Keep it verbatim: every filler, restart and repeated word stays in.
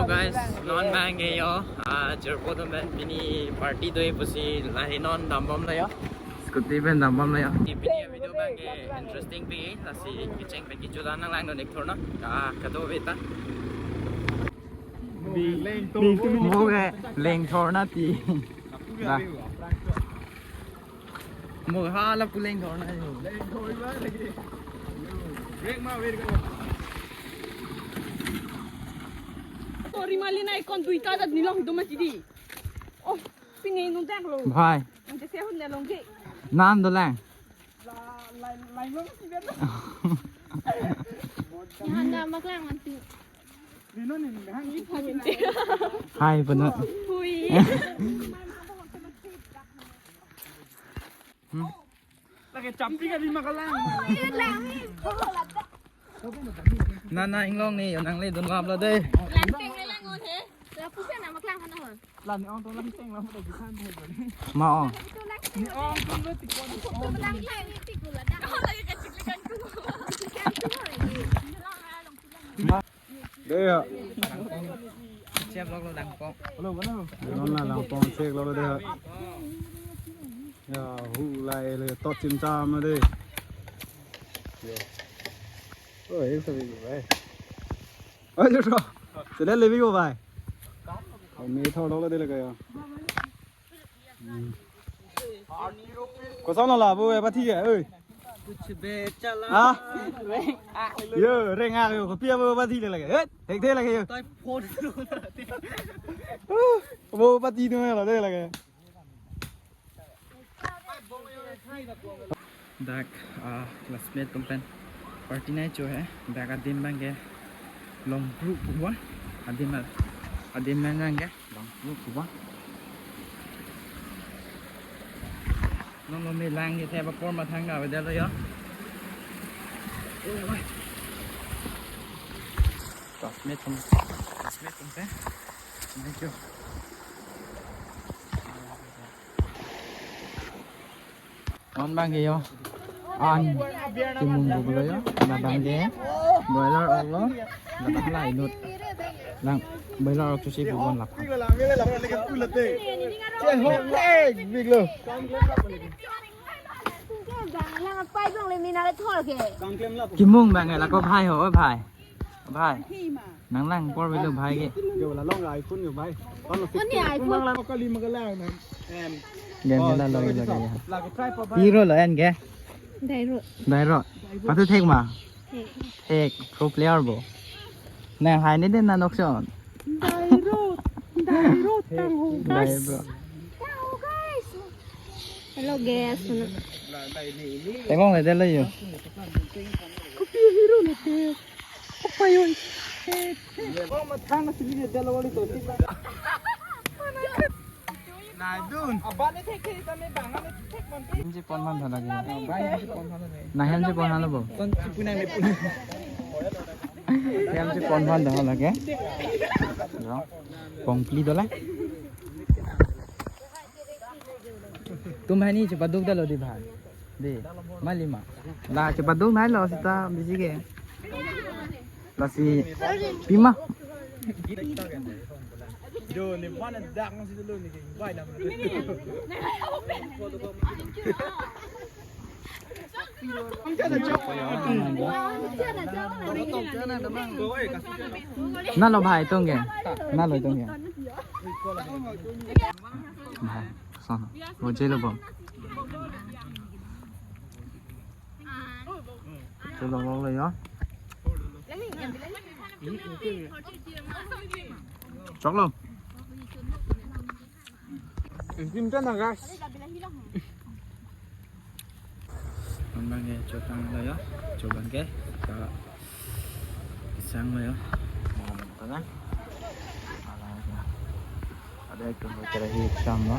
Guys, non abangke yo, ah, jirpo atum pen pini party do-e pusi lahei non dambomlo yo. Scooty pen dambomlo yo. Pini video abangke interesting pi, lasi kecheng pen kecho ta nanglangdun ik thurnon. Ah, kadokave ta. Mo ke lengthor nati. Dah. Mo hala pu lengthor na yo. Sorry, Malina, ikon duita dat nilong do mati di. Oh, pini nung dak lo. Bhai. Ante se hun na long ke. Nan dolang. Yang na maklang anti. Hai, pano. Hui. Hmm. Lagi camping kali makalang. Nana inglong ni, yo nangledun vaplo de. Langkeng le langon he. Lapu ke na maklang hana ho. Lan ong to langkeng la mo de kisan de. Ma ong. Ni ong to lo tikon. Langkeng ni tikula da. Lagi kecil kan tu. De ya. Siap lo lo langpong. Hello, mana? Non la langpong check lo de ya. Ya, hu lai le tot chim cham de. Yo. Oh, ek sa bhi bhai. Oh, jo. Chale le bhi ko bhai. Oh, me thor lo de le ka ya. Hmm. Koson lo la bo e pathi ke, oi. Kuch be chala. Ah. Yo, reng a yo, kopi abo pathi le lage. Eh, thek thek lage yo. Tai phone lo. Uh, abo pathi no lo de lage. Dak, ah, classmate atum pen party nangcho he. Dak adim abangke Longbru pu abang. Adim a, adim abangke Longbru pu abang. Non lo me lang ke the apor mathang ga vedetlo yo. Classmate atum, classmate atum pen nangcho. Non abangke yo. An chimung bublo yo. Labangke broiler ok lo. Labang la inut. Lang broiler ok chosi bubon lap. Kimung abang la ko bhai ho, bhai. Bhai. Nanglang apor avelo bhai ke. Yo la long iPhone yo bhai. Kon lo. Oni iPhone. Lang lang kali magalang na. Em. Game la lo lo ya. Lagi try pa bhai. Piro lo en ke? Dairo. Dairo. Pathu thek ma? Thek. Thek pro player bo. Nang hai ne den na nok son. Dairo. Dairo tang ho. Dairo. Hello guys. Hello guys. Tengong le de lo yo. Kopi hero le te. Kopi yo. Ko mathang na sili de lo wali to. Naidun. Abang ne thek thek ta me bang ne thek man pe. Hem si pon man tha lage. Bang hem si pon man tha lage. Na hem si pon tha lage bo. Kon si punang le punang. Hem si pon man tha lage. Yo. Pongpli dola. Tum hani chepaduk dalo di bhai. Di, malima. La chepaduk nai lo sita bisi ke. Lasi pima. Do ni mana dak nang situ lo ni ke. Bai lam. Na lo bhai tung ke. Na lo tung ke. Bhai, sana. Bo je lo bo. Cholo lo lo ya. Choklo. Tim ta na gas. Abang ke chotang lo ya, chobang ke ta pisang lo ya. Mana mana ta na. Ala ya. Ada itu kira hitam lo.